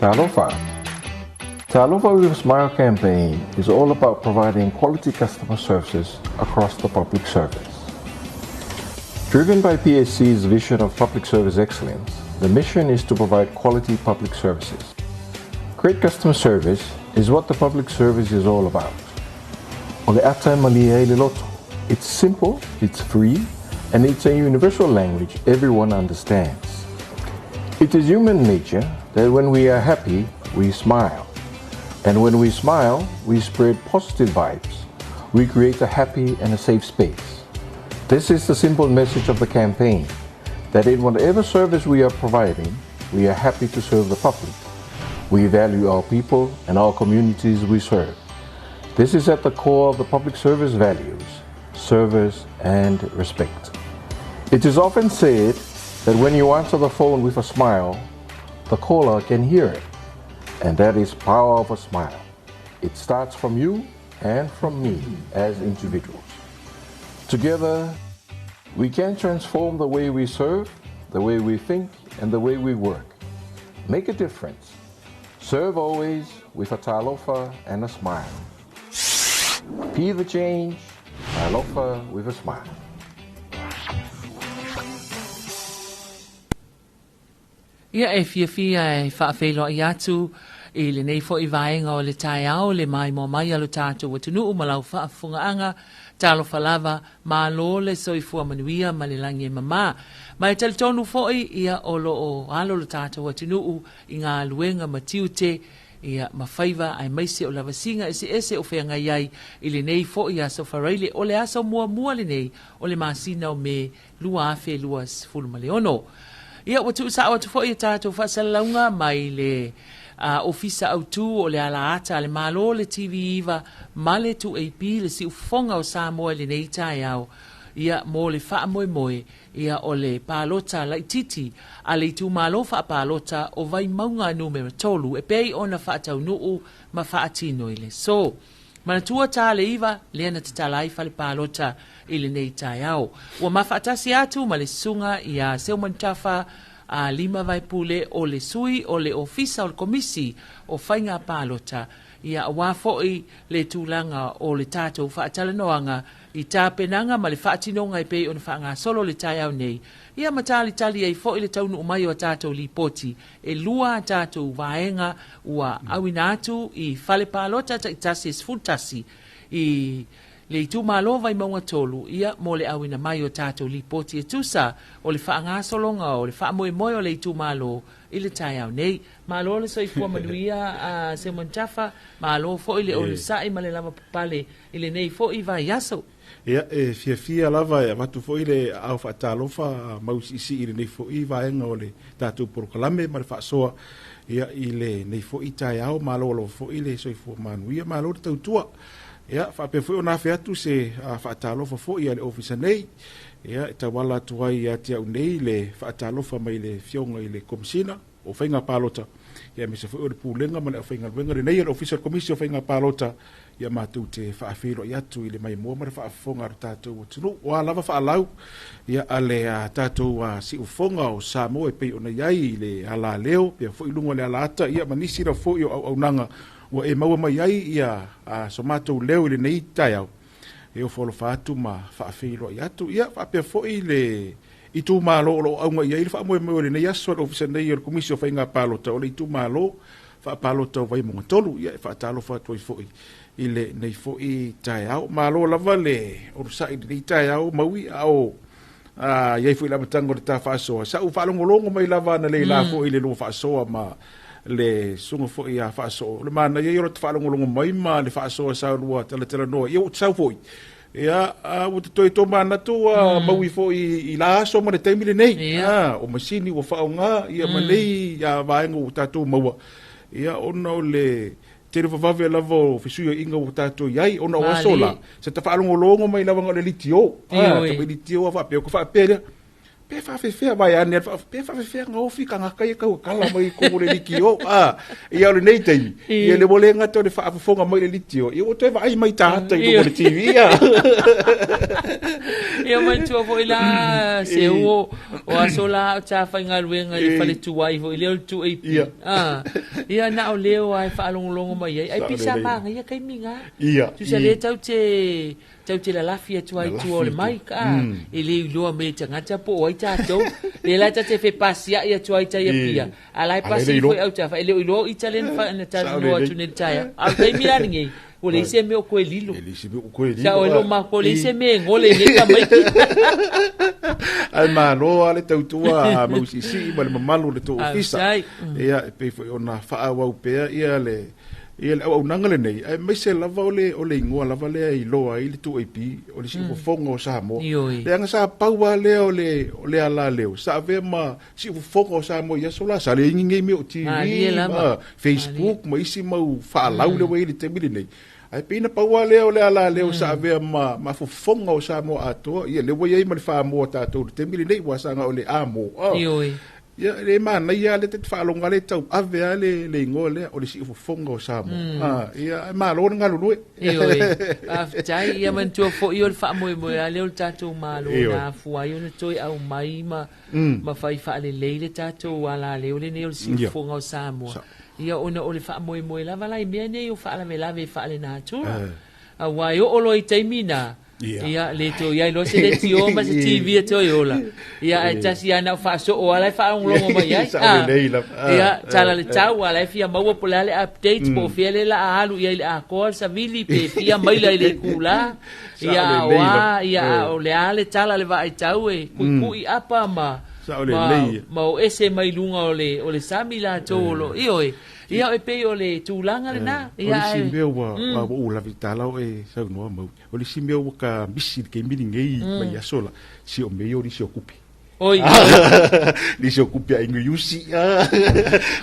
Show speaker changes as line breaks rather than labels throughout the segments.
Talofa. Talofa with a Smile campaign is all about providing quality customer services across the public service. Driven by PSC's vision of public service excellence, the mission is to provide quality public services. Great customer service is what the public service is all about. O le ata e malie ai le loto. It's simple, it's free, and it's a universal language everyone understands. It is human nature that when we are happy, we smile. And when we smile, we spread positive vibes. We create a happy and a safe space. This is the simple message of the campaign that in whatever service we are providing, we are happy to serve the public. We value our people and our communities we serve. This is at the core of the public service values service and respect. It is often said that when you answer the phone with a smile, the caller can hear it. And that is power of a smile. It starts from you and from me as individuals. Together, we can transform the way we serve, the way we think, and the way we work. Make a difference. Serve always with a talofa and a smile. Be the change, talofa with a smile.
Ia e fiafia e faafeiloai atu i lenei foi vaega o le taeao le maimoa mai a lo tatou atunuu ma lau faafofogaaga. Talofa lava, malo le soifua manuia ma le lagi e mama. Ma e talitonu foi ia o lo o alo lo tatou atunuu i galuega ma tiute ia ma faiva aemaise o lavasiga eseese o feagai ai i lenei foi aso Faraile o le aso muamua lenei o le masina o Me 2026. Ia, ua tuusao atu foi a tatou faasalalauga mai le Ofisa Autu o le Alaata a le Malo, le TV9 ma le 2AP, le siufofoga o Samoa i lenei taeao, ia, mo le faamoemoe, ia, o le palota laitiiti a le itumalo faapalota o Vaimauga Numera 3 e pei ona faataunuu ma faatino i le aso. Manatua ta le iva lea na tatala ai fale palota i lenei taeao. Ua ma faatasi atu ma le susuga ia Seumanutafa a Lima Vaepule o le sui o le Ofisa o le Komisi o Faiga Palota, ia aua foi le tulaga o le tatou faatalanoaga i tapenaga ma le faatinoga e pei ona faagasolo le taeao nei, ia ma talitali ai foi le taunuu mai o a tatou lipoti E lua a tatou vaega ua auina atu i fale palota taitasi e 11 i le itumalo Vaimauga 3, ia, mo le auina mai o tatou lipoti e tusa o le faagasologa o le faamoemoe o le itumalo i le taeao nei. Malo le soifua manuia a Seumanutafa, malo foi le onosai ma le lavapapale i lenei foi vaiaso.
Ia, e fiafia lava e avatu foi le aao faatalofa mausiisii i lenei foi vaega o le tatou polokalame ma le faasoa ia i lenei foi taeao. Malo lava foi le soifua manuia, malo le tautua. Ia, faapea foi ona afe atu se faatalofa foi a le ofisa nei, ia, e tauala atu ai ia te au nei le faatalofa mai le Afioga i le Komesina o Faiga Palota, ia aemaise foi o le Pulega ma le aufaigaluega lenei a le Ofisa o le Komisi o Faiga Palota, ia matou te faafeiloai atu i le maimoa ma le faafofoga a lo tatou atunuu. O a lava faalau ia a le a tatou siufofoga o Samoa e pei ona i ai i le alaleo, pea foi luga o le alaata, ia ma nisi lava foi o auaunaga ua e maua mai ai ia so matou leo i lenei taeao, e ofo alofa atu ma faafeiloai atu. Ia faapea foi le itumalo o lo o auga i ai le faamoemoe o lenei aso a le Ofisa nei o le Komisi o Faiga Palota, o le itumalo faapalota o Vaimauga 3. Ia e faatalofa atu ai foi i lenei foi taeao. Malo lava le onosai i lenei taeao Maui, a o i ai foi le amataga o le ta faasoa. Sa ou faalogologo mai lava ana le la foi i le lua faasoa ma le susuga foi ia Faasoo. O le manaia ia o le faalogologo mai ma le faasoa sa lua talatalanoa. Ia ua sau foi. Ia, ua te toe tomanatu ua maui foi i la aso ma le taimi lenei. Ia. O masini ua faaaoga, ia ma nei vaega ua tatou maua. Ia, ona o le tele vavave lava o fesuiaiga ua tatou i ai, ona o aso la, sa ta faalogologo mai lava na o le litio. Ioe. Ta litio a faapea, ko faapea lea. Pe faafefea vai ane pe faafefea gaofi tagata ia tauatala mai i totonu o le litio a ia o lenei taimi ia le ua le gata o le faafofoga mai le litio ia ua toe vaai mai tagata i luga o le TV a
Ia manatua foi la seu o o aso la o ta faigaluega i le fale tuai foi lea o le 2AP. Ah, ia na o leo lava e faalogologo mai ai. Ai pisa manaia taimi na. Tusa lea tau te Tau te lalafi atu ai tua o le mic, a, e le iloa mai e tagata po o ai tatou. Lea la ta te fepasia'i atu ai tai Apia, a la e pasi ifo i autafa, e le o iloa o ita lea na talanoa atu nei i le taeao. A o le taimi la lenei, ua leai se mea o toe lilo. Sa o e lo makou, leai se mea e gole i nei tamaiti.
Ae malo lava le tautua a Mausiisii ma le mamalu o le tou ofisa. Ia, e pei foi ona faaauau pea ia le Ia le auaunaga lenei, aemaise lava o le, o le igoa lava lea e iloa ai le 2AP, o le siufofoga o Samoa.
Ioe.
Leaga sa pau lava lea o le, o le alaleo, sa avea ma siufofoga o Samoa i aso la, sa leai ni nei mea o TV,
Malie lava.
ma Facebook ma isi mau faalau lea ua i ai i le taimi lenei. Ae pei na pau lava lea o le alaleo sa avea ma, ma fofoga o Samoa atoa, ia lea ua i ai ma le faa-Amoa a tatou i le taimi lenei, ua saga o le A-mo.
Ioe.
Ia, e le manaia lava le ta te faalogo lava le tauave lava le, le igoa lea, o le siufofoga o Samoa. Ah, ia, ae malo le galulue.
Ioe, faafetai. Ia manatua foi o le faamoemoe lava lea o le tatou Malo
Ioe.
na afua ai ona toe aumai ma, ma fai faalelei le tatou alaleo lenei o le siufofoga o Samoa.
Sa-
Ia ona o le faamoemoe lava la i mea nei o faalavelave faalenatura. Aua e oo loa i taimi na,
Ia.
Ia, le toe i ai loa se leitio ma se TV e toe ola. Ia, ae tasi lava na o faasoo lava la e faalogologo mai ai.
Sao lelei lava. Ah,
Ia, tala le
ah,
tau, a la e fia maua po o le a le update, po o fea le la a alu i ai i le atoa le savili, pe fia maila i le itula.
Sao
Ia, a o
lelei
a,
lava.
ia, a o le a le tala le vaaitau e kuikui apa ma,
Sao
ma,
lelei.
ma o ese mai luga o le, o le sami latou o lo, ioe. Ia, e pei o le tulaga lena.
O
Ia,
le isi
ae,
mea ua ua ou lave i tala o e saunoa mau. O le isi mea ua ka misi i le taimi lenei mai aso la, si o mea ia o nisi o kupe.
Oi,
Nisi o kupe a ingo iusi, ah.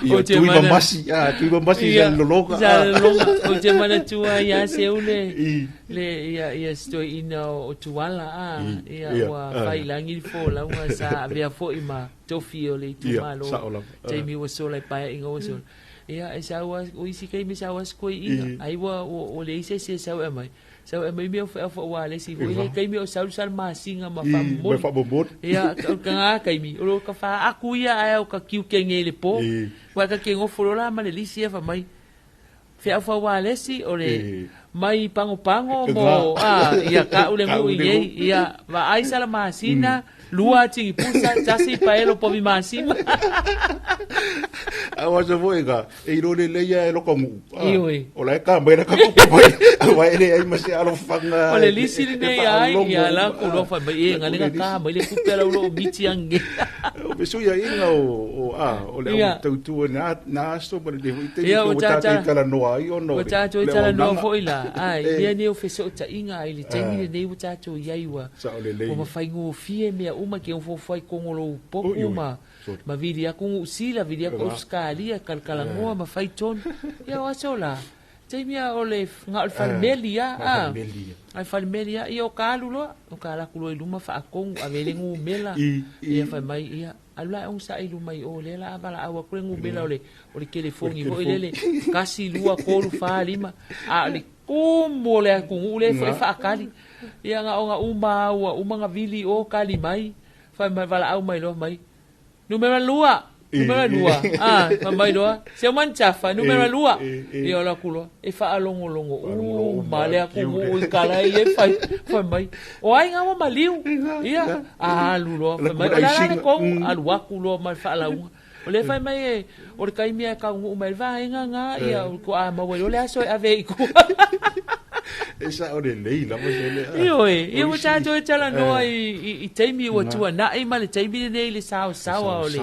Ia
Ou te
tui
mana-
mamasi, ah, tui mamasi
Ia,
sa lologa.
sa
ah.
lologa. Ou te manatua ia seu le,
I.
le ia, ia si toeaina o, o Tuala, ah,
I,
ia,
ia,
ua
ah.
faiilagi le folauga sa avea foi ma tofi o le itumalo.
Ia, sao lava, ah.
Taimi ua sola i paeaiga ua sola. Ia, e sau a, o isi taimi sau a si toeaina.
I.
Ai ua, ua, ua leai se isi e sau e aumai. Sau e aumai mea o feau ua le isi foi
Eva.
le taimi o sau le masiga ma
I, ma
faamomoli.
faamomoli.
Ia, o ka ngā taimi, o lo ka faaku ia ae o ka kiukenge i le pō.
I.
Ua ka ke ngofo lola ma le lisi e fa mai. Feau fa ua le isi, o le
I.
mai pangopango
Ka
mo,
ngā.
ah, ia ka ule
Ka
ngui
ule
nei,
ngu.
ia, va ai sa la masina, lua tingi pusa, tasi paelo povi masima.
A wa sa foi ka, e ilo le leia e loko ngu. Ah,
Ioe.
O la e ka mai la ka kupe mai. A wa e le ai ma se alofanga.
O le lisi
e
lenei ai,
faalongo.
ia la ku loa fai mai, e,
La
ngale
ku le
nga ka
lisi.
mai le kupe ala ulo o miti ange.
O pesu ia inga o, o, a, o le
Ia.
au tautua na, na aso ma le devo i te
Ia,
o
o
tātou
tata-
i talanoa ai ona o
Ua
le-
tatou i
le
talanoa
auaunaga.
foi la. Ai,
Eh.
mea nei o fesootaiga ai le taimi
Ah.
lenei ua tatou i ai ua.
Sao lelei.
Ua mafaigofie mea uma ke ofoofo ai kogolou poku
Oi, oi.
ma
Sorry.
ma vili aku Niu Sila, vili aku
Eva.
Australia, kalakalagoa ma fai tonu. Ia o aso la. Taimi a o le ga o le falemeli a.
Ma
ah.
falemeli ia.
Ai falemeli a ia o ka alu loa, o ka ala atu loa i luma faakogu ave le gumela.
I, i.
Ia fai mai ia alu la e ogasaʻi i luma i o lea la a valaau aku le gumela o le o le telefoni foi lele kasi lua tolu fa lima a o le kumu o le atunuu le foi faakali. Ia ga o ga uma ua uma ga vili o kali mai fai mai valaau mai loa mai numera lua numera lua ah fai mai loa seu manitafa numera lua ia o le atu loa e faalogologo uma le atunuu i kala ia e fai fai mai o aiga ua maliu ia alu loa fai mai o le a la le kogu alu aku loa ma le faalauga o le fai mai e o le taimi e kauguu mai le vaega ga ia o le a maua ai loa le aso e ave i tua.
E sao lelei lava se le. ah.
Ioe, ia
O
ua
isi-
tatou e talanoa
Eh.
i, i, i taimi ua tuana'i ma le taimi lenei le saosaoa o le,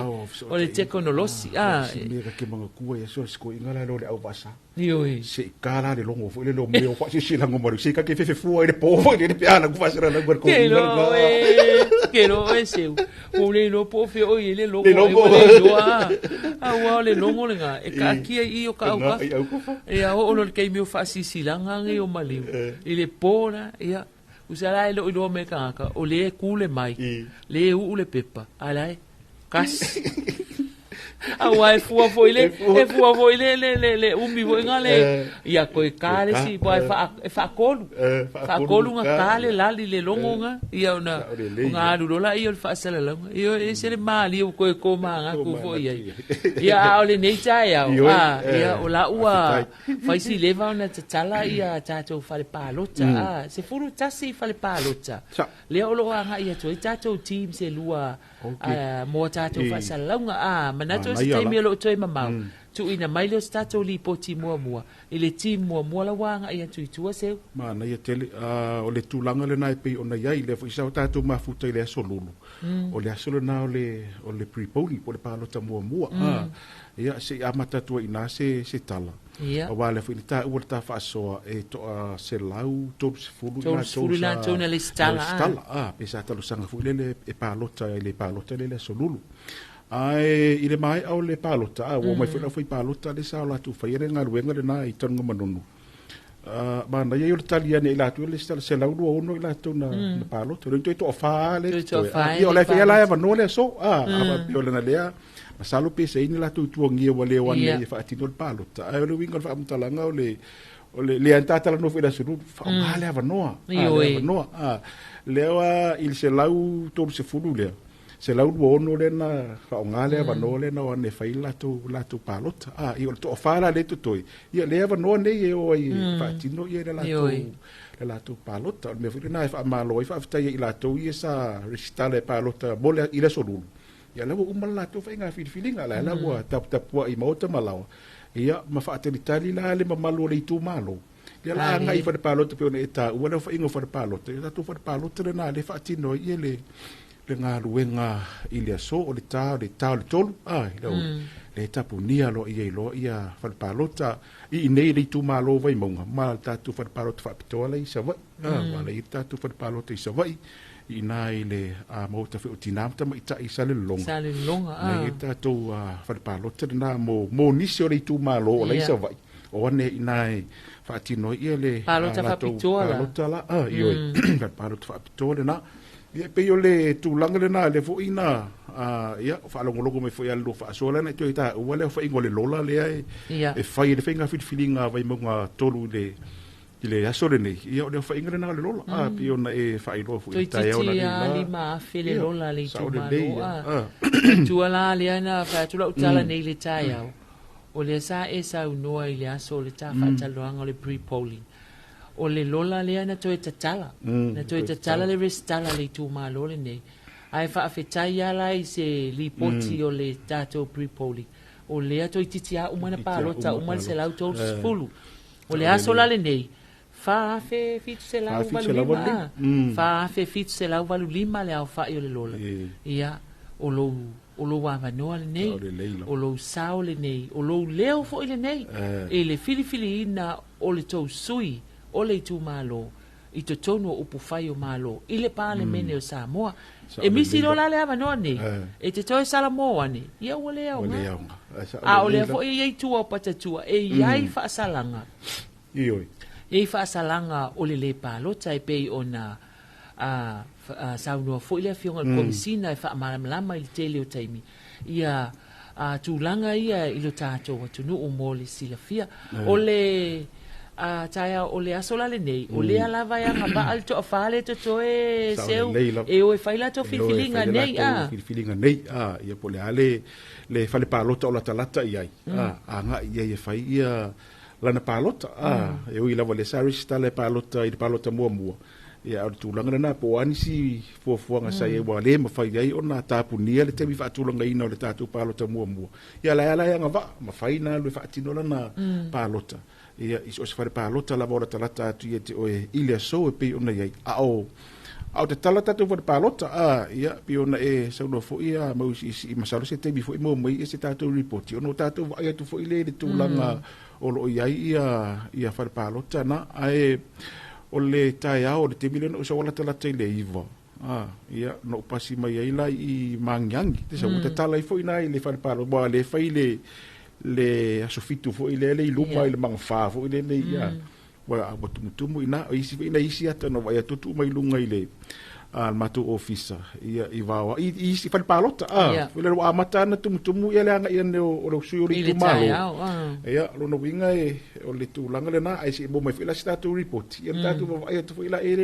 o le tekonolosi.
Ah,
Ah,
si mea ka ke manga kua ia so sko inga la lo le au vasa.
ioe.
Se i ka la le longo foi le lo mea o faasisi lago maru. Se i ka ke fefefua i le po foi le pe ala ku faasera lago ko
Ke
inga
lo
la.
e, ke lo e seu. Ua le iloa po o fea o i ai le logo,
Le
ai
logo.
ua le iloa. Ah, ua o le logo lega, e kaakia i i o ka au
Nga
kafa.
i au kafa.
Ia oo loa le taimi o faasisilaga agei o maliu. I le po la, ia, Usa la e leo iloa mai e tagata, o lea e ku le mic, lea e uu le pepa, a la e kasi. Aua e fua foi le, e fua foi le, le, le, le umi foi nga le, ia koe ka le si, po e faatolu, faatolu nga ka le lali le logo nga, ia ona, ona alu loa laia o le faasalalauga. Ia e ese le malie ua toe tomanatu foi i ai. Ia a o lenei taeao, a, ia o la ua fai si leva ona tatala ia tatou fale palota, a, 11 fale palota, lea o lo o agai atu ai tatou teams e lua mo a tatou faasalalauga. A, manatu o se taimi o lo o toe mamao, tuuina mai lea o se tatou lipoti muamua i le team muamua la ua agai atu i tua seu.
Manaia tele. O le tulaga lena e pei ona i ai, lea foi sa o tatou mafuta i le aso Lulu, o le aso lena o le pre-polling po o le palota muamua. Ia, se i amata atu ai i ina se tala. Aua lea foi na taua le ta faasoa e toa 130 i latou
sa
lesitala, pe sa talosaga foi lele e palota i le palota lea i le aso Lulu. Ae i le maea o le palota, ua omai foi le aufaipalota lea sa o latou faia le galuega lena i Tanugamanono. Manaia ia o le tali ane i latou le lesitala 126 i latou na palota. O le toe toafa lea totoe. Ia o la e fai la e avanoa le aso. A faapea o lena lea masalo pe se i ni latou tuagia ua le o ane e faatino le palota. Ae o le uiga o le faamatalaga o le lea na talanoa foi i le aso Lulu, faaaoga le avanoa. Le avanoa. Lea i le 130 lea, 126 lea na faaaoga le avanoa lea na o ane e fai latou palota. Ia o le toafa la lea totoe, ia lea avanoa nei e o ai e faatino ia le latou palota. O le mea foi lena e faamalo ai faafetai ai i latou ia sa resitala e palota mo le i le aso Lulu. Ia la ua uma le latou faiga filifiliga, la ua taputapuai i maota ma laoa, ia ma faatalitali la le mamalu o le itumalo. Ia la agai i fale palota pe ona e taua le aofaiga o fale palota, ia tatou fale palota lena lea e faatino ai ia le galuega i le aso o le ta o le ta o le 3, le tapunia loa ia iloa ia fale palota i inei le itumalo o Vaimauga ma le tatou fale palota faapitoa la i Savaii. Ua ala i le tatou fale palota i Savaii i ina i le maota foi o tina ma tamaitai i Salelologa.
Salelologa,
a. Nei tatou fale palota lena mo nisi o le itumalo o la i Savaii. O ane i ina e faatino ai ia le
palota faapitoa
la. Palota la, ioe, palota faapitoa lena. Ia pei o le tulaga lena le foi na ia faalogologo mai foi a le lua faasoa lena e toe taua le aofaiga o le lola lea e fai e le faiga filifiliga a Vaimauga 3 i le aso lenei. Ia o le aofaiga lena o le lola, pei ona e faailoa foi i le taeao
na nei la. 5,000 le lola le itumalo. Tua la lea na fai atu lau tala nei le taeao. O lea sa e saunoa i le aso o le ta faatalanoaga o le pre-polling. O le lola lea na toe tatala. Na toe tatala le resitala le itumalo lenei. Ae faafetai ala i se lipoti o le tatou pre-polling. O lea toeitiiti a uma na palota uma le 130. O le aso la lenei, 4,785. 4,785 le aofai o le lola. Ia, o lou avanoa lenei, o lou sao lenei, o lou leo foi lenei, e le filifiliina o le tou sui o le itumalo i totonu o upu fai o Malo i le Palemene o Samoa. E misi lola le avanoa nei, e te toe salamo ane, ia ua le aoga. A o lea foi e iai tua o patatua, e iai faasalaga. E iai faasalaga o le le palota e pei ona saunoa foi le afioga i le Komisina e faamalamalama i le tele o taimi. Ia tulaga ia i lo tatou atunuu mo le silafia. O le taeao o le aso la lenei, o lea lava e agavaa le toafa le totoe seu e o e fai latou filifiliga nei.
Filifiliga nei, ia po o le a le fale palota o latalata i ai, agai i ai e fai ia lana palota. E ui lava le sa resitala e palota i le palota muamua. Ia o le tulaga lena po o a nisi fuafuaga sa i ai ua le mafai ai ona tapunia le taimi faatulagaina o le tatou palota muamua. Ia la e agavaa, mafai na alu e faatino lana palota. Ia i so o se fale palota lava o latalata atu ia te oe i le aso e pei ona i ai. A o tatala tatou fale palota, ia pei ona e saunoa foi ia mau isiisi masalo se taimi foi mo mai e se tatou ripoti ona o tatou vaai atu foi le tulaga o lo o i ai ia fale palota na. Ae o le taeao o le taimi lea na ou sau latalata i le 9, ia na ou pasi mai ai la i Magiagi te sau tatala ai foi na i le fale palota ua le fai le aso fitu foi lea le i luma i le magafa foi le ia. Ua tumutumu i ina, o isi foi nai isi ata na vaai atu tuu mai luga i le matou ofisa ia i Vaoa i isi fale palota foi lele ua amata ana tumutumu ia le agai ane o le sui o le itumalo. Ia lona uiga e o le tulaga lena ae se i maua mai foi la se tatou ripoti ia tatou vaavaai atu foi la i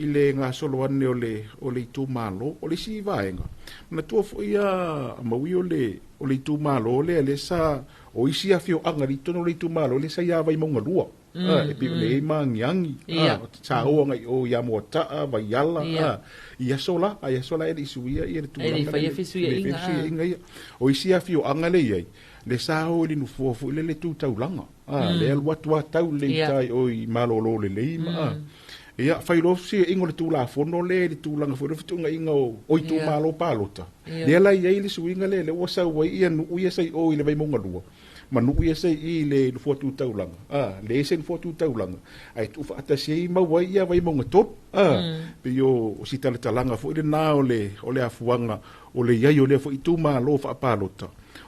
le gasolo ane o le itumalo. O le isi vaega manatua foi ia maui o le itumalo lea lea sa o isi afioaga i totonu o le itumalo lea sa ia Vaimauga 2. E pei o le Magiagi, sa o agai o ia Moataa, Vaiala, i aso la, a i aso la e le i suia ia le tulaga.
E le i faia fesuiaiga.
Ia. O isi afioaga lea i ai, le sa o i le nofoa foi lele tu taulaga. Le alu atu a tau le i tai o i malolo lelei ma. Ia, fai loa fesuiaiga o le Tulafono lea i le tulaga foi o le fetuunaiga o itumalo palota. Lea la i ai le suiga lea, lea ua sau ai ia nuu ia sa i o i le Vaimauga 2, ma nuu ia sa i le nofoa tu taulaga. Le ese nofoa tu taulaga, ae tuufaatasi ai maua ai ia Vaimauga 3. Pei o si talatalaga foi lena o le afuaga o le i ai o lea foi itumalo faapalota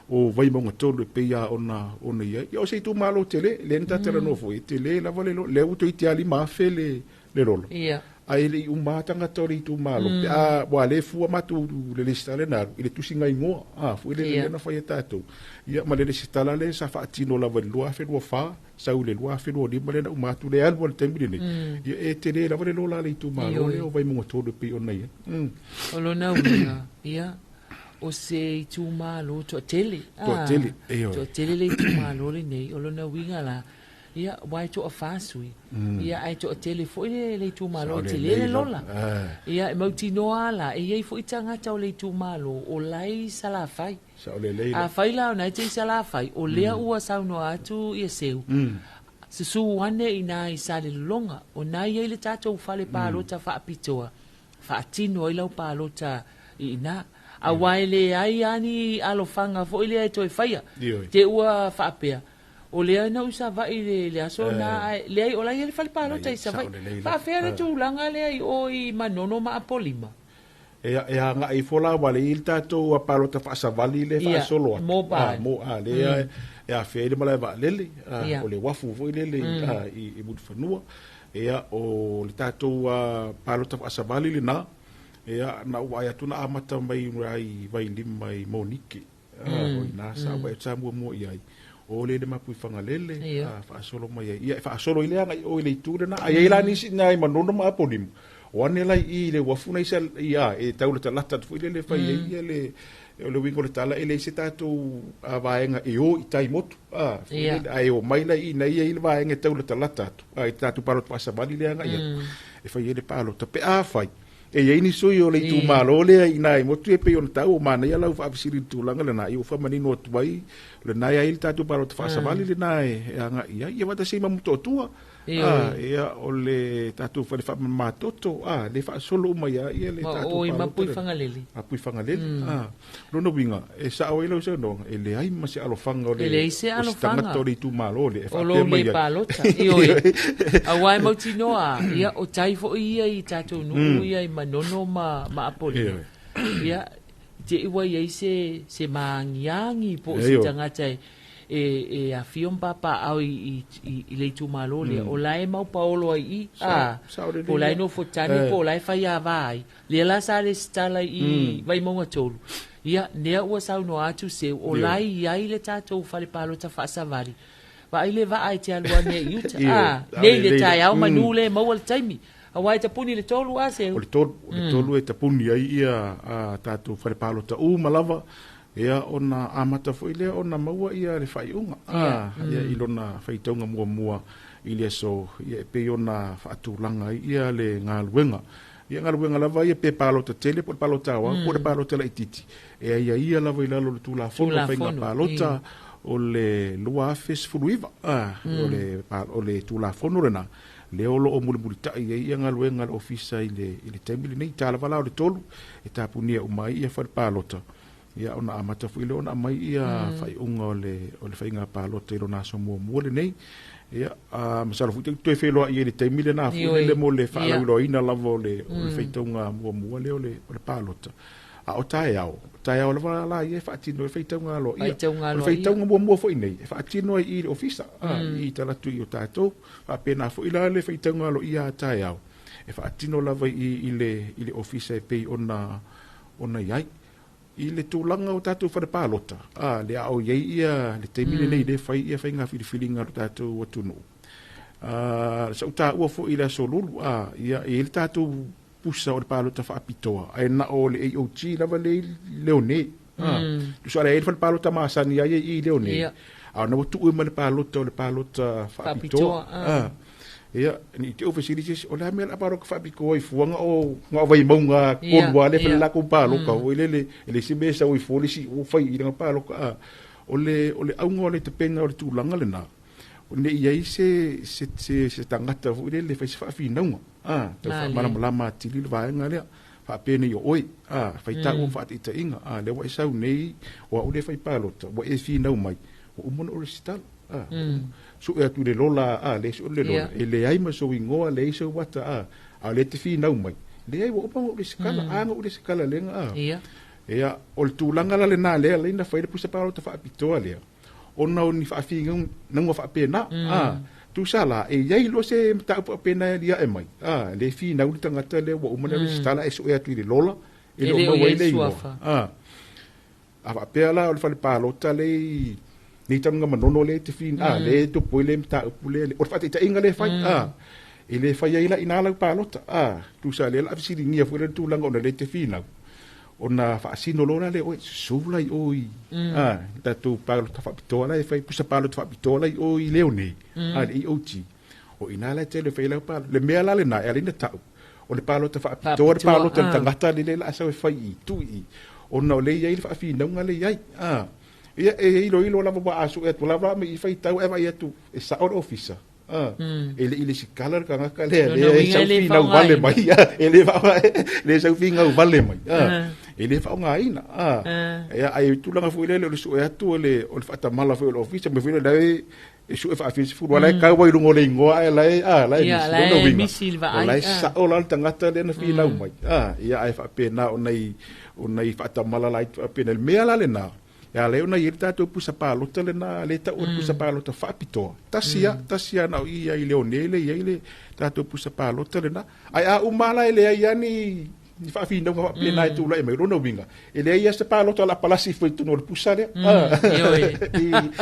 o Vaimauga 3 e pei lava ona i ai. Ia o se itumalo tele, lea na tatalanoa foi, e tele lava le lea ua toeitiiti lava 5,000 le lola. Ae le i uma tagata o le itumalo, pe a ua le fua matou le lesitala na alu i le tusiga igoa, foi le lea na fai e tatou. Ia ma le lesitala lea sa faatino lava i le 2024, sau i le 2025 lea na uma atu le alu o le taimi lenei. Ia e tele lava le lola a le itumalo lea o Vaimauga 3 e pei ona i ai.
O lona uiga, ia, o se itumalo toatele.
Toatele,
toatele le itumalo lenei, o lona uiga la, ia, ua e toafa sui, ia, ae toatele foi le itumalo, tele le lola. Ia, e mautinoa la, e iai foi tagata o le itumalo, o lai Salafai. A fai la o nai te i Salafai, o lea ua saunoa atu ia seu, susu ane i nai Salelologa, o nai ai le tatou fale palota faapitoa, faatino ai lau palota i ina. Aua e le ai ani alofaga foi lea e toe faia. Te ua faapea, o lea na usava'i le aso na, leai o la i ai le fale palota i Savaii. Faafea le tulaga lea i o i Manono ma Apolima?
E agai ifo la ua le i le tatou palota faasavali le faasolo atu.
Mobile.
Lea e afea ai le malae vaalele, o le uafu foi lele i Mulifanua. Ia, o le tatou palota faasavali lena, ia, na ou vaai atu na amata mai ai Vailima i Monike. O ina sa vaai atu sa muamua i ai. O le le Mapuifagalele, faasolo mai ai. Ia, e faasolo i le agai o i le itu lena. Ai ai la nisi nai Manono ma Apolima. O ane lai i le uafu nei sa ia e taulatalata atu foi lele fai ai ia le o le uiga o le tala e leai se tatou vaega e o i tai motu. Ae o mai lai i nei ai le vaega e taulatalata atu. I tatou palota faasavali le agai atu. E fai ai le palota pe a fai. E iai ni sui o le itumalo lea i nai motu e pei ona tau o manaia lau faafesili i le tulaga lena, ia ua faamanino atu ai lena e ai le tatou palota faasavali lena e agai i ai. Ia faatasi ai ma Motootua, ia o le tatou fale faamamatoto, le faasolo uma ia ia le tatou
palota. Mapuifagalele.
Mapuifagalele. Lona uiga, e sao ai lau saunoaga, e leai ma se alofaga o le
E leai se alofaga.
tagata o le itumalo lea e
O
faapea
lou
mai
le
ai.
palota. Ioe. Aua e mautinoa, ia, o tai foi ia i tatou nuu ia i Manono ma Apolima. Ia, te i ua iai se maagiagi po o se tagata e afio ma papaaao i le itumalo lea, o la e maupaolo ai i, po o la e nofotane, po o la e faiava ai. Lea la sa lesitala i Vaimauga 3. Ia, nea ua saunoa atu seu, o la i ai le tatou fale palota faasavali. Vaai le vaa e te alu ane i uta. Nei le taeao manu le maua le taimi. Aua e tapuni le 3 a seu.
O le 3 e tapuni ai ia tatou fale palota uma lava. Ia, ona amata foi lea ona maua ia le faaiuga. Ia, i lona faitauga muamua i le aso, ia, e pei ona faatulaga ai ia le galuega. Ia galuega lava ia pe palota tele po o le palota aoao po o le palota laitiiti. E ai ia lava i lalo o le Tulafono o Faiga Palota o le 2019. O le Tulafono lena, lea o loo mulimulitai ai ia galuega a le ofisa i le taimi lenei. Ta lava la o le 3 e tapunia uma ai ia fale palota. Ia, ona amata foi lea ona aumai ia faaiuga o le faiga palota i lona aso muamua lenei. Ia, masalo foi toe feiloai i le taimi lena foi lele mo le faalauiloaina lava o le faitauga muamua lea o le palota. A o taeao, o taeao lava la ia e faatino ai faitauga aloaia.
Faitauga
O le
aloaia.
faitauga muamua foi nei e faatino ai i le ofisa, i tala atu i o tatou. Faapena foi la le faitauga aloaia a taeao e faatino lava i le ofisa e pei ona i ai. I le tulaga o tatou fale palota, le a o i ai ia le taimi lenei le fai ia faiga filifiliga o le tatou atunuu. Sa ou taua foi i le aso Lulu, ia, e i ai le tatou pusa o le palota faapitoa, ae na o le AOG lava le Leone. Tusa le ai le fale palota masani ai i Leone. A ona ua tuu ma le palota o le palota faapitoa.
Faapitoa,
Ia, ni te ofesili se o le a mea la palota faapitoa i fuanga o nga vai maunga kolu ale fale la ko palota o le le le si me sa o i fo le si o fai i nga palota o le auga o le tapena o le tulaga lena o ne i ai se tagata foi lele fai se faafinauga tau
Male.
faamalamalama atili le vaega lea faapea o oe faitau mm. faataitaiga lea ua e sau nei o au le fai palota ua e finau mai ua uma ona ou resitala sue atu i le lola le sue le lola e leai ma sou igoa, leai sou ata a o le te finau mai leai ua uma ona ou resitala na ou resitala lega Ia, o le tulaga la lena lea leina fai le pusa palota faapitoa lea ona o ni faafinauga faapena tusa la e iai lo se mataupu faapena e aliae mai le finau le tagata lea ua uma ona resitala e sue atu i le lola e
E
le o
le o
maua
iai
ai le igoa
suafa.
A faapea la o le fale palota le i nei tanuga manono le te fin le tupu i le mataupu le o le faataitaiga le fai e le fai ai la ina lau palota tusa le la fesiligia foi le tulaga ona le te finau ona faasino lola le oe susu la i oi tatou palota faapitoa la e fai pusa palota faapitoa la i oi leo nei le EOG o ina la tele fai lau palota le mea la lena e alina tau o le palota faapitoa le
Faapitoa,
palota le tagata le le la sau e fai i tu i ona o le i ai le faafinauga le i ai ia e iloilo lava ua asu e atu lava me i faitau e vai atu e sao le ofisa e le i le sikala le tagata lea
Lona
lea e
uiga e le
sau finau vale
faaaogaina.
mai e le le sau finau vale mai e le faaaogaina ia ai tulaga foi lele o le sue atu o le faatamala foi o le ofisa me foi le e sue faafia ala e kau ai luga o le igoa ae la e la e
Ia,
misi
la
lona
e
uiga
misi le
o la
vaai,
e sao la le tagata lea na finau mai ia ae faapena ona i faatamala la faapena le mea la lena e ala ai ona i ai le tatou pusa palota lena le tau o le pusa palota faapitoa tasi a tasi a na o i ai Leone le i ai le tatou pusa palota lena ae a uma la e leai a ni faafinauga faapena e tulai mai lona uiga e leai a se palota la palasi foi i totonu o le pusa lea
Ioe.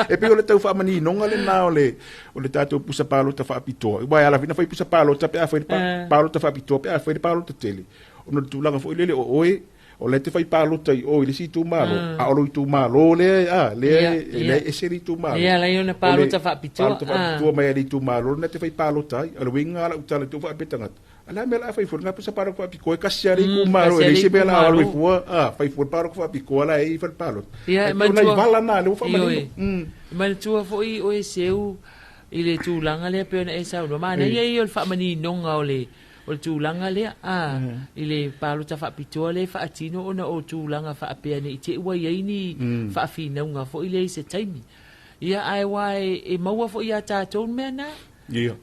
E pei o le tau faamaninoga lena o le tatou pusa palota faapitoa ua e ala fina fai pusa palota pe a fai le palota faapitoa pe a fai le palota tele ona o le tulaga foi lele o oe o le te fai palota i o i le isi itumalo a o lo itumalo lea lea e lea ese le itumalo
Ia, la ia ona palota faapitoa,
palota faapitoa mai le itumalo na te fai palota ai o le uiga la utala tu faapea tagata ala mea la fai fua nga pusa palota faapitoa e kasi ale itumalo
kasi
e
ale
le se mea la
itumalo.
alu i fua fai fua palota faapitoa la e i fai palota
Ia,
Ai,
e
pei o nai
manatua-
vala na le ua faamanino
Ioe. E manatua foi o e seu i le tulaga lea pei ona e saunoa manaia ia o le faamaninoga o le tulaga lea i le palota faapitoa lea e faatino ona o tulaga faapea nei te ua iai ni faafinauga foi lea i se taimi ia ae ua e maua foi ia tatou le mea na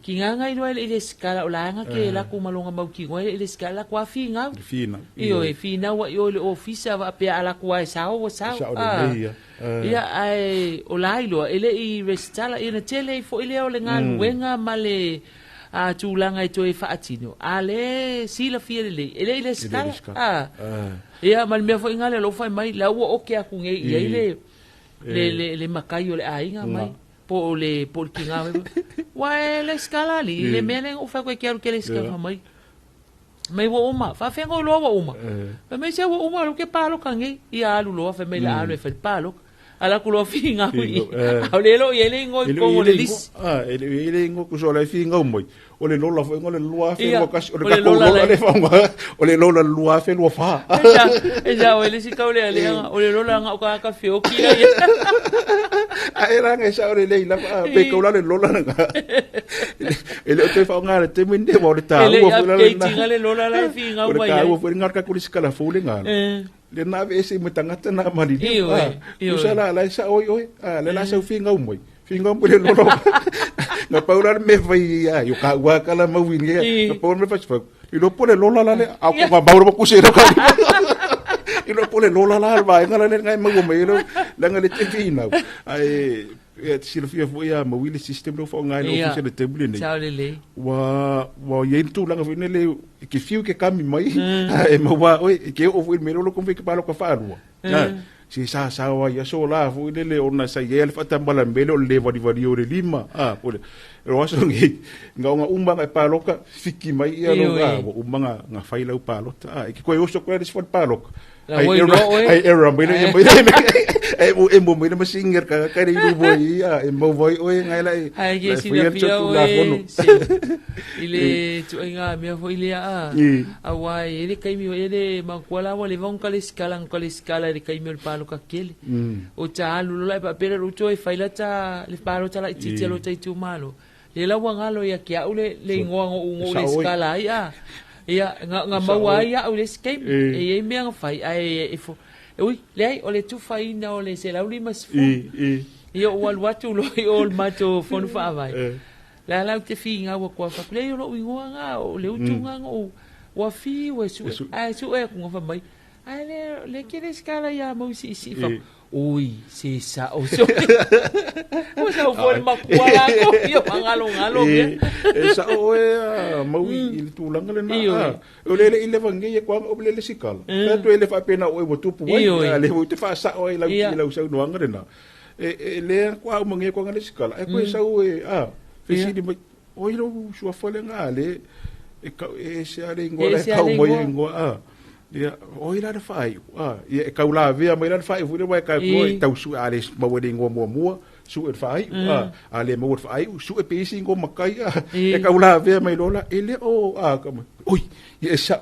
ki gaga iloa e le i le sikala o laga ke laku malonga mautinoa e le i le sikala laku a figau
Le fina
Io e finau ai o le ofisa faapea a laku ai sao ua sao.
Sao lelei ia.
Ia ae o la iloa e le i resitala ia na tele ai foi lea o le galuega ma le tulaga e toe faatino a le silafia lelei e le i le sikala
resitala.
Ia ma le mea foi gale o lou fai mai la ua oke atu nei i ai le makai o le aiga mai po o le kiga ua e le sikala ali le mea le ou fai koe ke alu ke le sikala mai mai ua uma faafega o loa ua uma fai mai se ua uma lo ke paloka nei ia alu loa fai mai la alu e fai le paloka ala ku loa figau i
Figau,
au le lo i le ingo
E
i
le
kongo
i
le
le
lisi
e le i le ingo ku so le figau mai o le lola foi ngo le lua fe
Ia,
lua kasi o le
o le
tatou
lola
lola
le-
le faunga o le lola lua fe lua fa
e ja o le si kau le ale o le lola nga o ka ka fioki la ia
a e ranga e sa o le lei lava pe kau la le lola na e le o te faunga le te minde wa o le
e le
taua foi la
update nga le lola la e figau
o le
mai
taua
ai
foi nga ka kuli sikala fou le ngalo le na ve ese mo tagata na mali
Ioe, ioe.
usa la la sa oi oi le la sa figau mai figau mai le lola na paula le me fai ia yo ka ua kala mau ni na paula me fai i lo pole lola la le a ko ma bauro ku se ro ka Iloa po o le lola la le vaega la lea na e maua mai ai lau leaga le te finau. Ae e te silafia foi a maui le system lea ua faaaoga e le ofisa i le taimi lenei.
Sao lelei.
Ua ua i ai le tulaga foi lele e te fiu e te kami mai ae maua oe e te oo foi i le mea lea o lou taumafai e te palota faalua. Se sa sao ai aso la foi lele ona sa i ai le faatamala i le mea lea o le le valivalia o le lima. A, po o le o aso nei, na ona uma ona e palota, fiki mai ia lou, a, ua uma ona ona fai lau palota. A, e te toe oso atu la i le isi fale palota,
La
ai
ua
error,
iloa oe.
ai error mai le mai le ai ua emo mai le masini a le tagata e le i luma i i, a, e maua ai oe nai la e
Ae ke
la e faia le
silafia
Tulafono.
oe se i le ituaiga mea foi lea a auā e i ai le taimi foi lele manatua la ua leva ona talesikala na talesikala i le taimi o le paloka tele. O ta alu loa la e faapea lea lou toe fai la ta le palota laitiiti a lo ta itumalo. Lea la ua galo ia te au le le igoa na ou na ou lesitala ai a. Ia na na maua ai au i le isi taimi. E i ai mea na fai ae e fo ui leai o le tufaina o le 150. Ia ou alu atu loa i o i le matou fono faavae. La la ou te finau atu lava fai atu, leai o lou igoa na, o le utu na na ou ua fiu e sue, ae sue atu na fai mai, ae le le ke lesitala ia Mauisiisii fai atu, oi se sao sole. Ua sau foi le makua latou ia faagalogalo mea.
E sao oe a Maui i le tulaga lena. O le le i leva nei e koa o le le sikala. Pe atu e le faapena oe ua tupu ai, a le ua te faasao ai lau i lau saunoaga lena. E le koa uma nei koa le sikala. E koe sau e a fesili mai oi lou suafa lea na le e kau e ese a le ingoa la e kau mai e ingoa a. Ia, oi la le faaiu. A, ia e kau lavea mai la le faaiu foi lea aua e kau e tau sue a le maua le ingoa muamua, sue le faaiu. A, a le maua le faaiu, sue pe isi ingoa makai a. E kau lavea mai loa la, e le o a ka mai. Oi, ia e sa.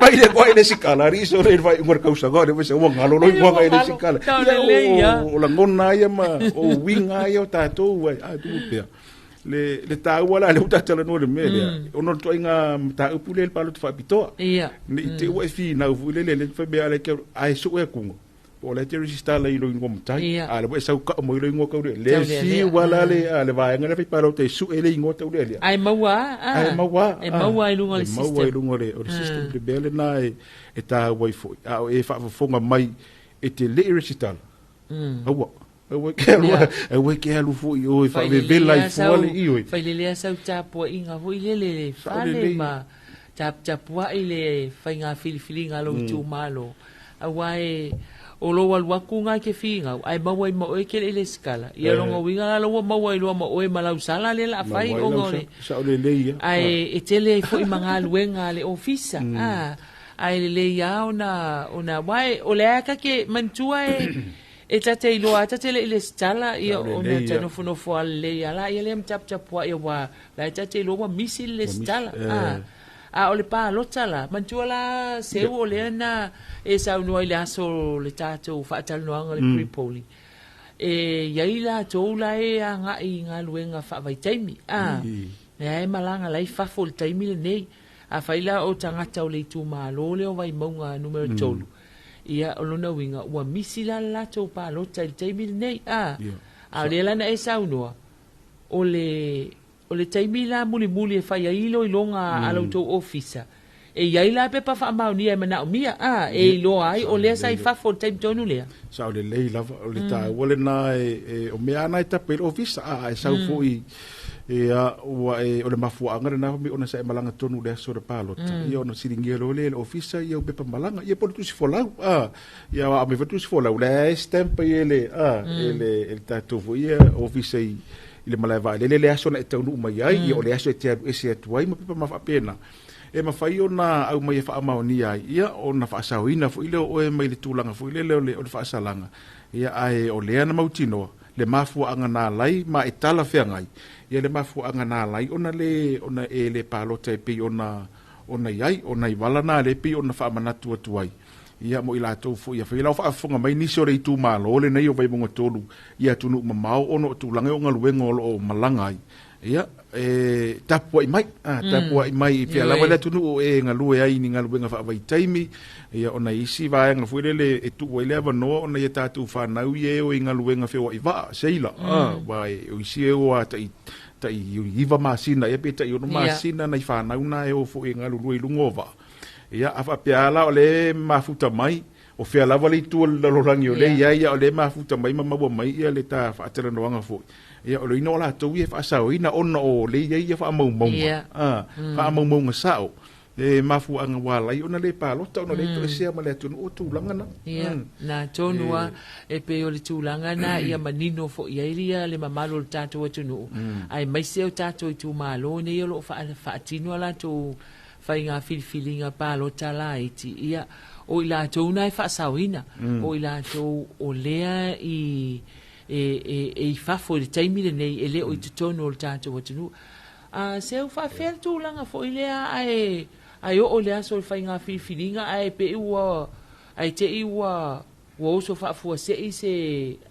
Mai le koa i le sikala, ari sore le faaiuga o le tausaga o le se ua galo loa ingoa i le sikala. Ia, o lagona ia ma o uiga ia o tatou ai, a tupu pea. Le, le taua la lea ua ta talanoa i le mea lea, ona o le ituaiga mataupu lea i le palota faapitoa. Ne i te i ua e finau foi lele, le fai mea a le ke, a e sue atu, po o la e te resistala i lou igoa matai, a o lea ua e sau kau mai lou igoa taulealea. Le fiu lava la le, a le vaega lea faipalota e sue le igoa taulealea.
Ae maua a,
Ae maua a.
E maua i luga o le
system. E maua i luga o le system. Le mea lena e taua ai foi. A o e faafofoga mai e te le i resitala, aua. Aua e ke alu, aua e ke alu foi i o e faavevela ai fua le ioe.
Failelea sau tapuaiga foi lele le fale ma taputapuai le faiga filifiliga a lou itumalo. Aua e o lou alu atu na e te finau, ae maua ai ma oe e te le i lesitala. Ia lona uiga la lea ua maua ai loa ma oe ma lau sala lea o le a fai ona o le
Sao lelei ia.
Ae e tele ai foi ma galuega a le ofisa. Ae lelei lava ona ona aua o lea ta te manatua e E ta te iloa ta te le i lesitala ia ona ta nofonofo lava lelei a laia lea ma taputapuai aua la e ta te iloa ua misi le lesitala. A o le palota la, manatua la Seu o lea na e saunoa i le aso o le tatou faatalanoaga o le pre-polling. E i ai latou la e agai i galuega faavaitaimi, a, lea e malaga la e i fafo i le taimi lenei. Afai la o tagata o le itumalo lea o Vaimauga numera 3, Ia, o lona uiga, ua misi la le latou palota i le taimi lenei, a? A o lea la na e saunoa, o le, o le taimi la mulimuli e fai ai iloiloga a la outou ofisa, e i ai la pepa faamaonia e manaomia, a? E iloa ai o lea sa i fafo i le taimi tonu lea?
Sao lelei lava, o le taua lena e, o mea lava na e tape i le ofisa, a, a e sau foi Ia, ua e, o le mafuaaga lena fai mai ona sa e malaga tonu i le aso o le palota, ia ona siligia loa lea e le ofisa ia au pepa malaga, ia po o le tusi folau, a, ia a aumai foi le tusi folau, o la e stamp ai e le, a, e le, e le tatou foi ia ofisa i, i le malae vaalele le aso na e taunuu mai ai, ia o le aso e te alu ese atu ai ma pepa ma faapena. E mafai ona aumai e faamaonia ai, ia ona faasaoina foi lea o oe mai le tulaga foi lele o le, o le faasalaga, ia ae o lea na mautinoa, le mafuaaga na ala ai ma e talafeagai, ia le mafuaaga na ala ai ona le, ona e le palota e pei ona, ona i ai, o nai vala na lea e pei ona faamanatu atu ai, ia mo i latou foi ia fai la o faafofoga mai nisi o le itumalo lenei o Vaimauga 3 i atunuu mamao ona o tulaga o galuega o lo o malaga ai, ia, e tapuai mai, a, tapuai mai i fea lava le atunuu o e galue ai i ni galuega faavaitaimi, ia, ona i isi vaega foi lele e tuu ai le avanoa ona ia tatou fanau ia e o i galuega feoai vaa, seila, a, aua o isi e o a tai, tai 9 masina ea pe tai 6 masina nai fanau na e o foi e galulue i luga o vaa. Ia, a faapea lava la o lea e mafuta mai, O fea lava le itu o le lalolagi o lea e i ai, a o lea e mafuta mai ma maua mai ia le ta faatalanoaga foi. Ia, o le uiga o latou ia e faasaoina ona o lea e i ai ia faamaumauga, faamaumauga sao. E mafuaaga ua ala ai ona le palota ona o lea e toesea ma le atunuu o tulaga na.
Ia, na tonu lava, e pei o le tulaga na ia manino foi i ai ia le mamalu o le tatou atunuu, aemaise o tatou itumalo nei o lo o faatino a latou faiga filifiliga palota laiti, ia, o i latou na e faasaoina, o i latou o lea i e, e i fafo i le taimi lenei, e le o i totonu o le tatou atunuu. A seu faafefea le tulaga foi lea ae ae oo i le aso o le faiga filifiliga ae pei ua ae te i ua ua oso faafuasei se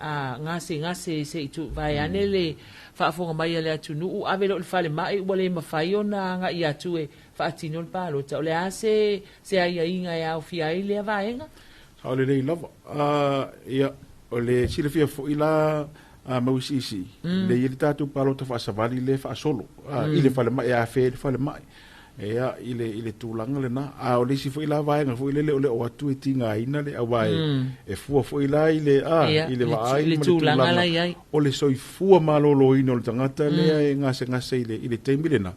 a gasegase se i tu vaeane le faafofoga mai a le atunuu ave loa i le falemai ua le mafai ona agai atu e faatino le palota. O le a se se aiaiga e aofia ai lea vaega?
Sao lelei lava. Ia, o le silafia foi la a Mauisiisii, mm. le i le tatou palota faasavali le faasolo mm. i le falemai a fe le falemai. Ia, i le, i le tulaga lena. A o le isi foi la vaega foi lele o le o atu e tigaina le aua e, mm. e fua foi la i le, a, ia, i le vaai
ma le tulaga la i ai.
O le soifua maloloina o le tagata mm. lea e gasegase i le, i le taimi lena.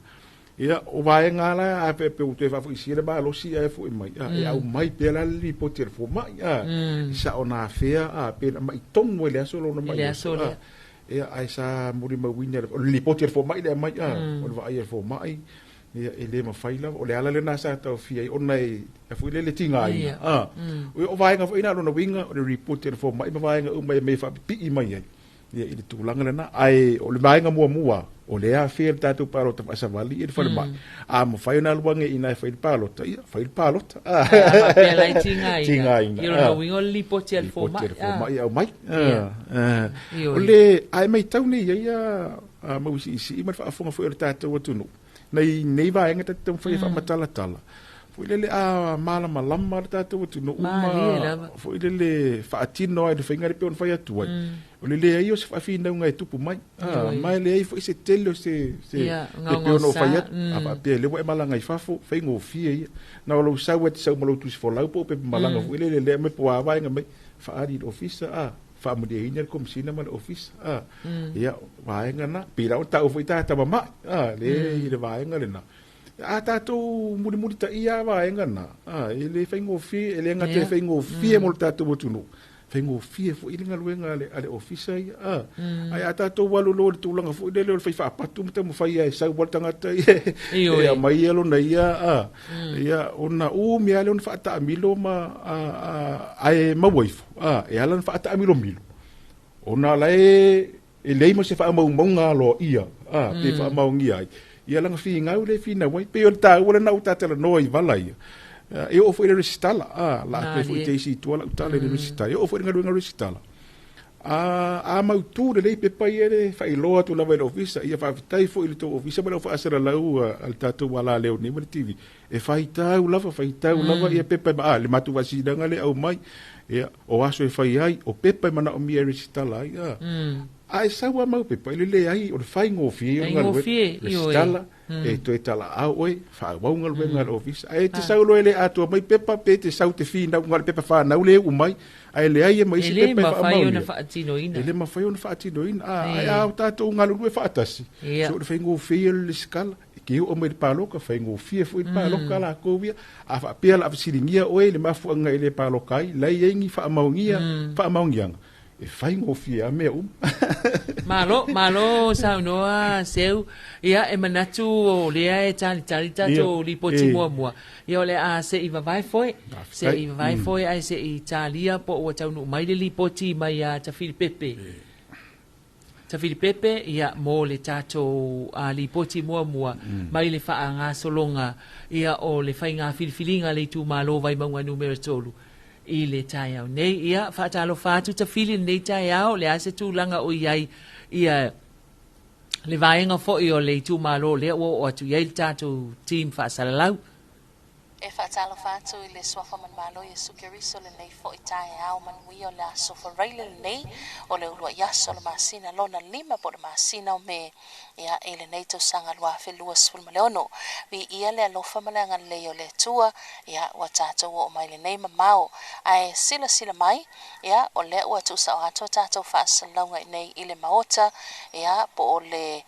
Ia, o vaega la a pe pe ua toe faafoisia le malosi ae foi mai, a, e aumai pea la le lipoti a le fomai, a, e sao na afea, a, pe na mai tonu ai le aso lona mai
aso,
a, ia, ae sa molimauina, o le lipoti a le fomai le aumai, a, o le vaai a le fomai, ia, e le mafai lava, o le ala lena sa taofia ai, ona e, e foi lele tigaina, a, o vaega foi na, lona uiga, o le lipoti a le fomai ma vaega uma e mea e faapipii mai ai. Ia, i le tulaga lena. Ae o le vaega muamua, o lea afea le tatou palota faasavali i le falemai. Mm. A mafai ona alu ane i ina e fai le palota, ia, fai le palota.
A faapea la e tigaina. Tigaina. Ia lona uiga o le lipoti a le fomai.
Lipoti a le fomai aumai. O le, ae maitau nei ai a Mauisiisii ma le faafofoga foi o le tatou atunuu. Nei nei vaega ta te taumafai e faamatalatala. Foi lele a malamalama le tatou atunuu ma foi lele faatino ai le faiga lea pei ona fai atu ai. O le leai o se faafinauga e tupu mai. Ma e leai foi se tele o se se e pei ona ou fai atu. A faapea lea ua e malaga i fafo, faigofie ia. Na o lou sau e te sau ma lou tusi folau po o pepa malaga foi lele lea aumai po o a vaega mai, faaali i le ofisa a. faamalieina le Komesina ma le Ofisa. A, mm. Ia, vaega na. Pei la o taua foi tagata mama'i, a, le mm. i le vaega lena. A tatou mulimulitaia a vaega na, a, e le faigofie, e le gata e faigofie mm. mo le tatou atunuu, faigofie foi le galuega a le, a le ofisa ia. A, mm. Ae a tatou alu loa i le tulaga foi lele o le fai faapatu ma taumafai e sau le tagata ia, e aumai ia lona ia, a, mm. ia, ona umi lava lea ona faataamilo ma, a, a, ae maua ifo. A, e ala ona faataamilomilo, ona la e, e leai ma se faamaumauga aloaia, a, pe faamaonia ai, ia lana finau lea e finau ai. Pei o le taua lena ua ta talanoa i vala ia. E oo foi i le resitala, a, la a toe foi te isi i tua lau tala i le resitala. E oo foi i le galuega resitala. A, a mautu lelei pepa ia le faailoa atu lava i le ofisa, ia faafetai foi i le tou ofisa ma le au faasalalau a le tatou alaleo nei ma le TV. E faitau lava, faitau lava ia pepa e, a, le matou faasilasilaga lea e aumai, ia, o aso e fai ai, o pepa e manaomia e resitala ai, a. A e sau a mau pepa, e le leai, o le faigofie ia o le galuega, resitala, e toe talaau oe, faaauau galuega a le ofisa. Ae te sau loa e le atoa mai pepa, pe te sau te finau na o le pepa fanau lea e uu mai, ae leai e ma isi pepa e faamaonia. E le mafai ona faatinoina. A, ae a o tatou galulue faatasi, so o le faigofie ia o le resitala. Ke oo mai le paloka, faigofie foi le paloka mm. lakou ia. A faapea la fesiligia oe i le mafuaaga e le paloka ai, la i ai ni faamaonia, mm. faamaoniaga, e faigofie a mea uma.
Malo, malo saunoa Seu. Ia, e manatu o lea e talitali tatou lipoti muamua. Ia o le a se i vavae foe, se i vavae mm. foe ae se i talia po ua taunuu mai le lipoti mai ia Tafilipepe. Tafilipepe, ia, mo le tatou lipoti muamua mai le faagasologa ia o le faiga filifiliga a le itumalo Vaimauga Numera 3 i le taeao nei. Ia, faatalofa atu Tafili i lenei taeao, o le a se tulaga o i ai ia le vaega foi o le itumalo lea ua oo atu i ai le tatou team faasalalau?
E faatalofa atu i le Suafa Manumalo Iesu Keriso lenei foi taeao manuia o le aso Faraile lenei o le uluai aso o le masina lona 5 po o le masina o Me ia i lenei tausaga 2026. Viia le alofa ma le agalelei o le Atua ia ua tatou oo mai lenei mamao ae silasila mai ia o lea ua tuusao atu a tatou faasalalauga i nei i le Maota ia po o le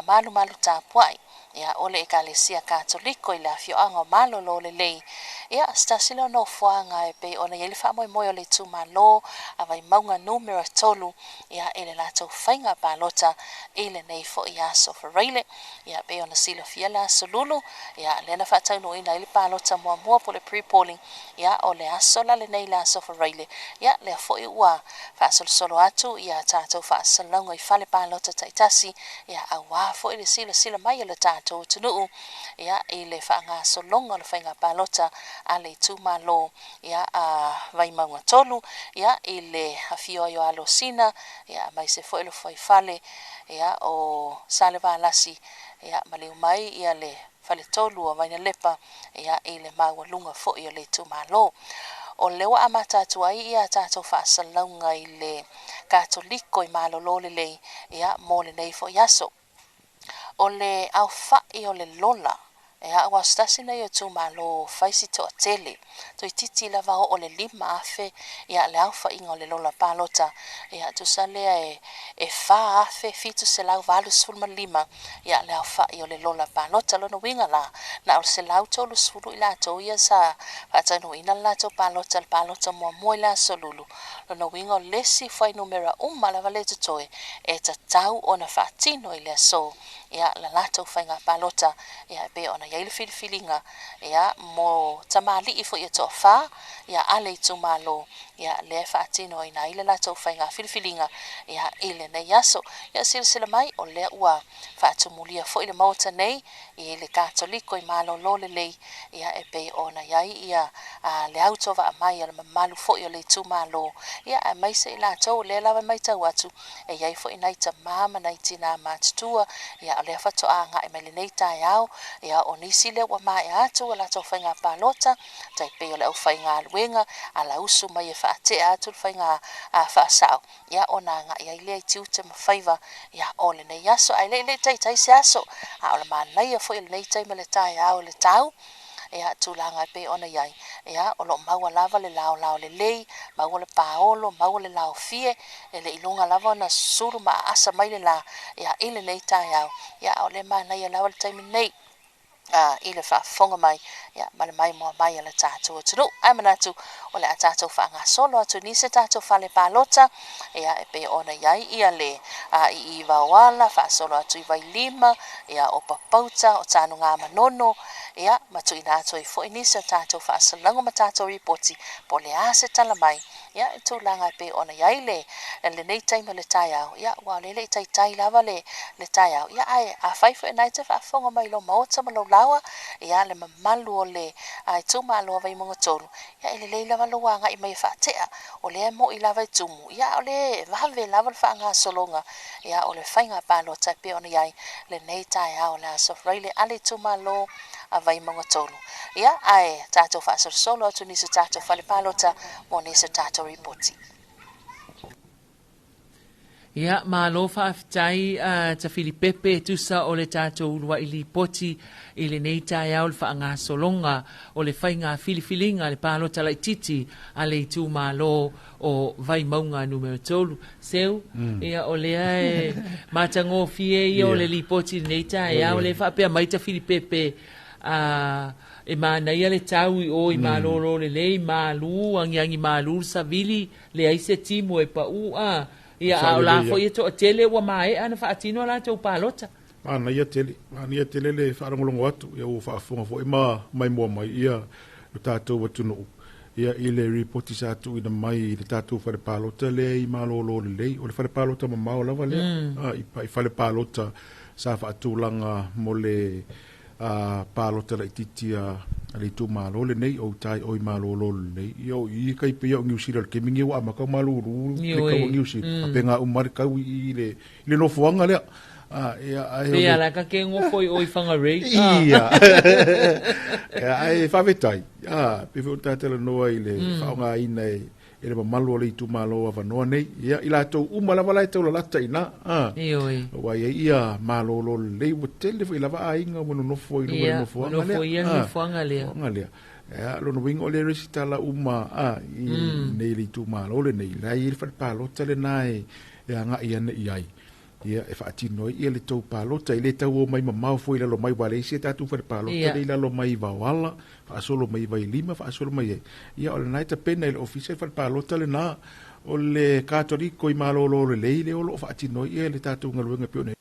malumalu tapuai ia o le Ekalesia Katoliko i le afioaga o Malolo Lelei. Ia se tasi lea o nofoaga e pei ona i ai le faamoemoe o le itumalo a Vaimauga numera 3 ia i le latou faiga palota i lenei foi aso Faraile. Ia pei ona silafia le aso Lulu ia lea na faataunuuina ai le palota muamua po o le pre-polling ia o le aso la lenei le aso Faraile. Ia lea foi ua faasolosolo atu ia tatou faasalalauga i fale palota taitasi ia auā foi le silasila mai o le tatou atunuu ia i le faagasologa o le faiga palota a le itumalo ia a Vaimauga 3 ia i le afio ai o Alosina ia aemaise foi le fuaifale ia o Salevalasi ia maliu mai ia le faletolu o Vainalepa ia i le maualuga foi o le itumalo. O lea ua amata atu ai ia tatou faasalalauga i le Katoliko i Malolo Lelei ia mo lenei foi aso. O le aofa'i o le lola ia ua se tasi nei o itumalo fai si to'atele toeitiiti lava oo le 5,000 ia le aofaiga o le lola palota ia tusa lea e 4,785 ia le aofa'i o le lola palota. Lona uiga la na o le 130 i latou ia sa faataunuuina le latou palota le palota muamua i le aso Lulu. Lona uiga o le isi fuainumera uma lava le totoe e tatau ona faatino i le aso ia la latou faiga palota ia e pei ona i ai le filifiliga ia mo tamalii foi e toafa ia a le itumalo ia lea e faatinoina ai le latou faiga filifiliga ia i lenei aso. Ia silasila mai o lea ua faatumulia foi le Maota nei i le Katoliko i Malolo Lelei ia e pei ona i ai ia le autovaa mai a le mamalu foi o le itumalo ia aemaise i latou lea lava e matau atu e i ai foi nai tamā ma nai tinā matutua ia o lea faatoa agai mai lenei taeao ia o nisi lea ua maea atu a latou faiga palota tai pei o le aufaigaluega alausu mai e faatea atu le faiga faasao ia ona agai ai lea i tiute ma faiva ia o lenei aso. Ae le i taitai se aso a o le manaia foi o lenei taimi o le taeao le tau ia tulaga e pei ona i ai ia o lo o maua lava le laolao lelei, maua le paolo, maua le laofie e le i luga lava ona susulu ma aasa mai le la ia i lenei taeao ia o le manaia lava le taimi nei i le faafofoga mai ia ma le maimoa mai a le tatou atunuu. Ae manatu o le a tatou faagasolo atu nisi tatou fale palota ia e pei ona i ai ia le i Vaoala faasolo atu i Vailima ia o Papauta o Tanugamanono ia ma tuuina atu ai foi nisi o tatou faasalalauga ma tatou ripoti po o le a se tala mai ia i tulaga e pei ona i ai le lenei taimi o le taeao ia ua o lea e le i taitai lava le taeao ia ae afai foi na e te faafofoga mai lou maota ma lou laoa ia le mamalu o le itumalo a Vaimauga 3 ia e lelei lava lou agai mai e faatea o lea e mo'i lava e tumu ia o lea e vave lava le faagasologa ia o le faiga palota e pei ona i ai lenei taeao o le aso Faraile a le itumalo a Vaimauga 3. Ia ae tatou faasolosolo atu nisi o tatou fale palota mo nisi o tatou ripoti.
Ia, malo faafetai Tafilipepe e tusa o le tatou uluai lipoti i lenei taeao le faagasologa o le faiga filifiliga le palota laitiiti a le itumalo o Vaimauga numera 3. Seu, ia o lea e matagofie ia o le lipoti i lenei taeao lea e faapea mai Tafilipepe e manaia le tau i o i Malolo lelei, malu, agiagi malu le savili, leai se timu e pau a ia a o la foi e toatele ua maea na faatino a latou palota.
Manaia tele le faalogologo atu ia ua faafofoga foi ma maimoa mai ia le tatou atunuu ia i le ripoti sa tuuina mai i le tatou fale palota lea i Malolo Lelei. O le fale palota mamao lava lea i fale palota sa faatulaga mo le palota laitiiti a le itumalo lenei o utai o i Malolo Lelei. Ia o i kai pei o Niu Sila le taimi nei ua amata o malulu le kau o Niu Sila. Faapena uma le kau i le nofoaga lea. Ia, ai
o le... la ka ke ngofo i oi Whangarei.
Ia. Ia, ai faafetai. Pe foi o talanoa i le faaaogaina e le mamalu o le itumalo avanoa nei. Ia, i latou uma lava la e taulalata i ina.
Ioe.
Ua i ai ia malolo lelei, ua tele foi lava aiga ua nonofo i luga o le nofoaga lea.
Nofo ia le nofoaga lea.
Nofoaga lea. Ia, lona uiga o le resitala uma i nei le itumalo lenei, la e i ai le fale palota lena e agai ane i ai. Ia, e faatino ai ia le tou palota, e le tau o mai mamao foi i lalo mai, ua leai se tatou fale palota lea i lalo mai i Vaoala, faasolo mai i Vailima, faasolo mai ai. Ia, o lena e tapena e le ofisa le fale palota lena. O le Katoliko i malolo lelei lea o lo o faatino ai ia le tatou galuega e pei ona